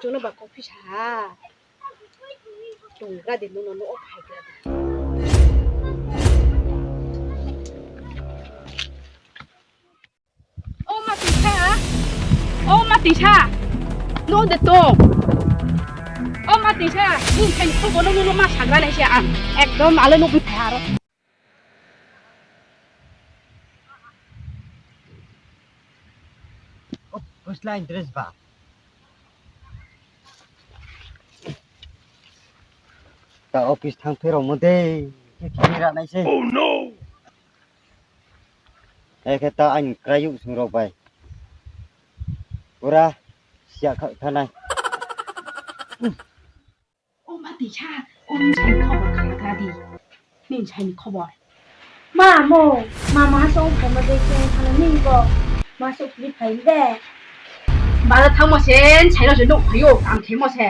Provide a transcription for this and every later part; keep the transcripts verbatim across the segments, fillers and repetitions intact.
Chung no ba coffee sa ha. Tonggra di, nung no, nung o phaigra di. O ma tisa, o ma tisa, nung de tong. O ma tisa, nung thai ni khobor no, nung no ma sagra nai se ang. Ekdom alo nung phai aro. Pusla interest ba. Ta office thang pherao mo de, khe khe ra nai se. Oh no! Ekhe ta aini krayouh sung rao bai. Pura siya kha thanai. O ma tisa, o nung sai ni khobor khalagra di. Nini sai ni khobor. Ma mo, ma ma so phaimo de khe thano ni bo. Ma so phili phai de. Bazar thangmo se, sai no se nouh phai ou, kam khemo se.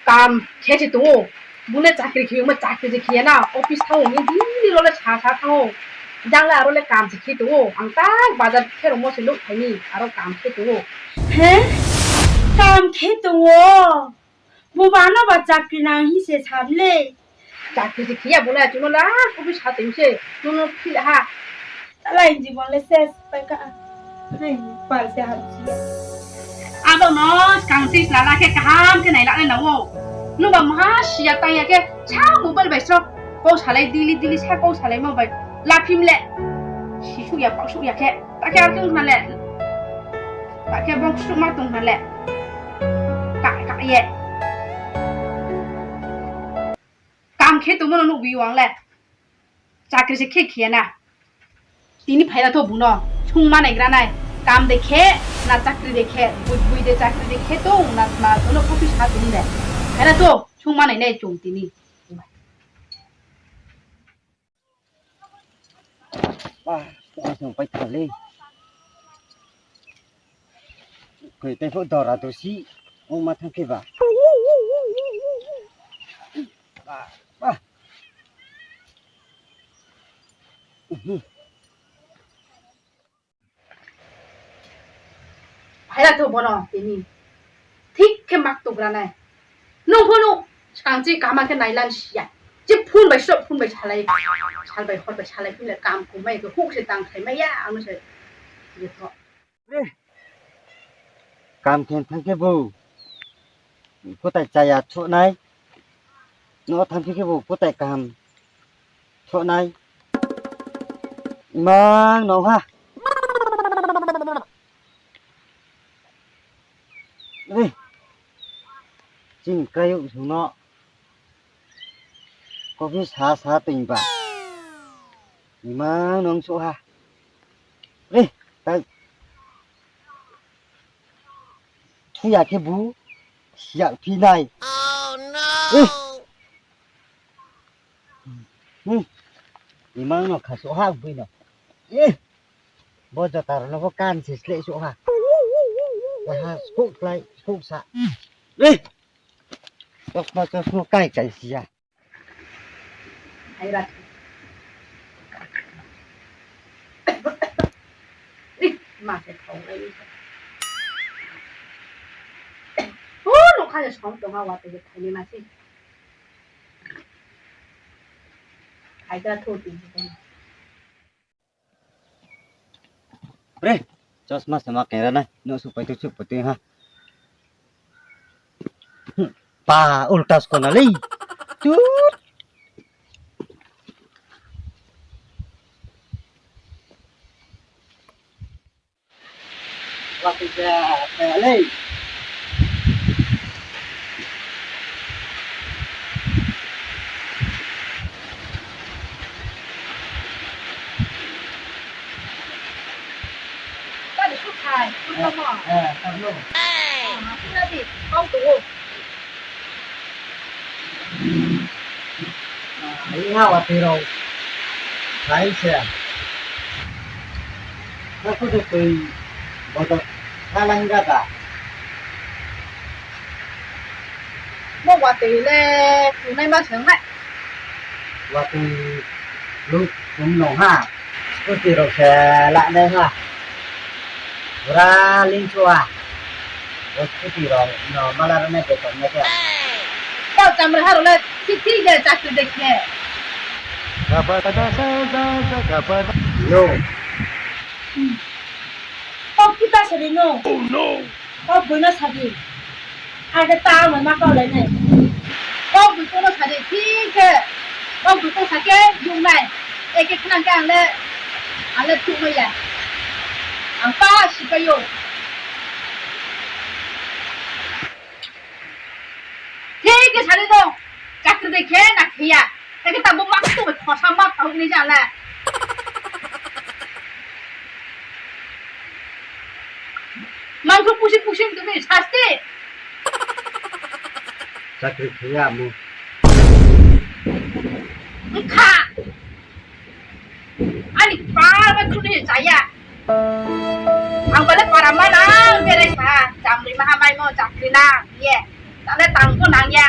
Kam khe se tong ou. Bung le chakri khe, mo chakri se khe ya na, office thang ou, ni dini ro le sa sa thang ou. Jang le aro le kam se khe tong ou. Ang ta bazar khe rungmo se nouh phai ni, aro kam khe tong ou. He? Kam khe tong ou? Bo ba no ba chakri nang hing se sa le. Chakri se khe ya bo le, chung no la, office ha tong se, chung no phil ha. Chala inji bo le ses pai ka. Hai, pal se ha. Abo no skang tis lala khe kaham khe nai la nai nang ou. Nung ba maha siya tang ya khe sa mobile bai sro kau salai dili dili sa kau salaimo bai laphim le. Sisuh ya, paohsuh ya khe, ta khe ar khe ong khna le. Ta khe bok suh ma tong khna le. Ka, ka ye. Kam khe tongmo no nuhbi ou ang le. Chakri se khe khe ya na. Tini phaila tho bung no. Sungma naigra nai. Kam de khe, na chakri de khe, bui bui de chakri de khe tong, na, na, bono khaphisa tong de. Phaila tho, sungma nai nai chung tini. Ba, tong tong pai tha le. Koi tei pho dora dorsi, ong ma thang khe ba. Ba, ba. Phaila tho bono tini. Thik khe mak tugra nai. Nung pho nung skang chi kaham khe nailan si ya. Chi phone bai sroh phone bai salai. Sal bai hor bai salai phone le kam kum mai khe huk se tang khlai mai ya, ang no se. Ye tho. Kam khe thang khe bo. Kutai chaya thuh nai. No thang khe bo kutai kaham thuh nai. Imang no ha. Ri. Chini krayouh sung no. Kopi sa sa toing ba. Imang no ong suh ha. Ri. Tai. Thuya khe bu. Siya phi nai. Ri. Hmm. Imang no kha suh ha bui no. Eh. Bo jota rao no pho kan se sleh suh ha. Aha, skuh klái, skuh sa. Eh. Chosma, chosma kai kai si ya. Hai ra. Eh, ma se thong lai ni. Oh, no kha je song tong ha, watoi je thai ni ma se. Hai ra tho ti. Bre, chosma se ma keng ra nai, no suh pai tu suh pai tu ha. Pa, ulta skona lei. Tut. Wa khe ja, khe lei. Tadi sukhai, sukhai mo. Eh, eh, tablo. Ah, sukhai di, kau tu. Ai ha watoi rao. Hai se. Kha kho de tui bodol kha lang ga da. Bo watoi le tunai ma se ong nai. Watoi lu tum nong ha. Scooty rao se la nai ha. Bura ling chu ha. O scooty rao no mala rao nai beton nai khe. Tao chamroi ha rao le thik thik de chakri de khe. No. Kau kita sari no. Kau boi no sari. Age ta ang ma kau lai nai. Kau boi kono sari thik khe. Kau boi kono sake yung nai. Eke khnang khe ang le, ang le thuk mai ya. Ang pa sipai yo. Thik khe sari dong. Chakri de khe na khe ya. Eke ta bo mak tu bai khosa mak tau ni ja le. Mangkhu pusi pusi tu ni sasti. Chakri khe ya mo. Kha. Ani pa ba khuni chaya. Ang bale para manang berai sa, chamroi maha maimo chakri nang ye. Tale tang pho nang ya.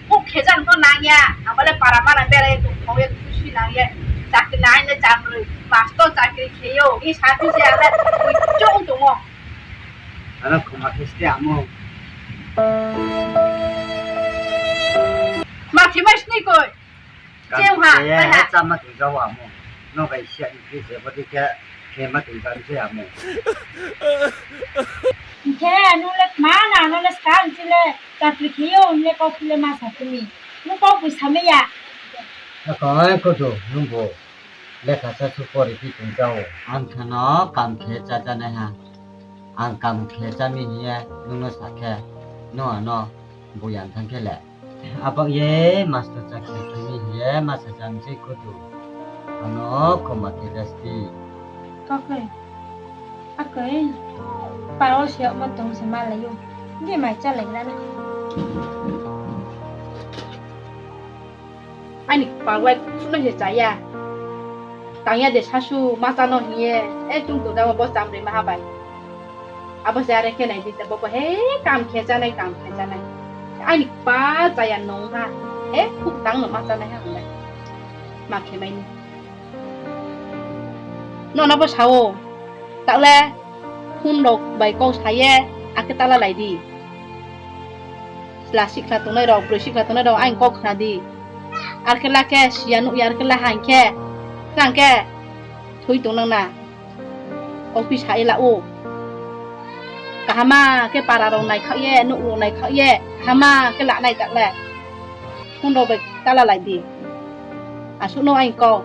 Kuk khejan pho nang ya. Ang bale para manang berai tong pho ye khusi nang ye. Chakri nang le chamroi, master chakri khe yo. I sa phi se ang le ui chong tong o. Ano khoma khe ste amo. Ma khe mai sni koi. Cheu ha, pai ha. Chama tong jao amo. No bai sia ni khe se bodi khe khe ma tong jao se amo. Khe ano le ma na, ano le skang chi le chakri khe yo, le kau phi le ma sa phi ni. No kau phi sa me ya. Ako ai ko do, nung bo. Lekha sa su pori phi tong jao. Ang khe no kam khe chá chánai ha. Ang kam khe chá mi hing ye nung no sa khe, nung ano buyan thanng khe le. Abo ye master chakri khe mi hing ye ma sa cham se kutu. Ano khoma khe jasti. Kakoi. Akoi. Paro se mo tong se ma lai yo. Di mai chá lai na. Aini kpal wai kuno se chaya. Tang ya de sasu ma chá no hing ye. E chung tong jao bo chamroi maha bai. Abo se are khe nai di ta bo bo he kam khe chánai, kam khe chánai. Aini kpal chaya nung ha. E khuk tang no ma chánai ha hing lai. Ma khe mai ni. Nono bo sa o. Taoh le phone rao bai kau sa ye, akhe ta lalai di. Chla sihkhla tongnai rao, broi sihkhla tongnai rao, aini kau khna di. Ar khe la khe, siya nuh ya, ar khe la hang khe, khe hang khe, thoi tongnang na. Kau phi sa ye la ou. Kahama khe para rao naikhaoh ye, nouh rao naikhaoh ye, kahama khe lanai taoh le. Phone rao bai ta lalai di. Asuh no aini kau.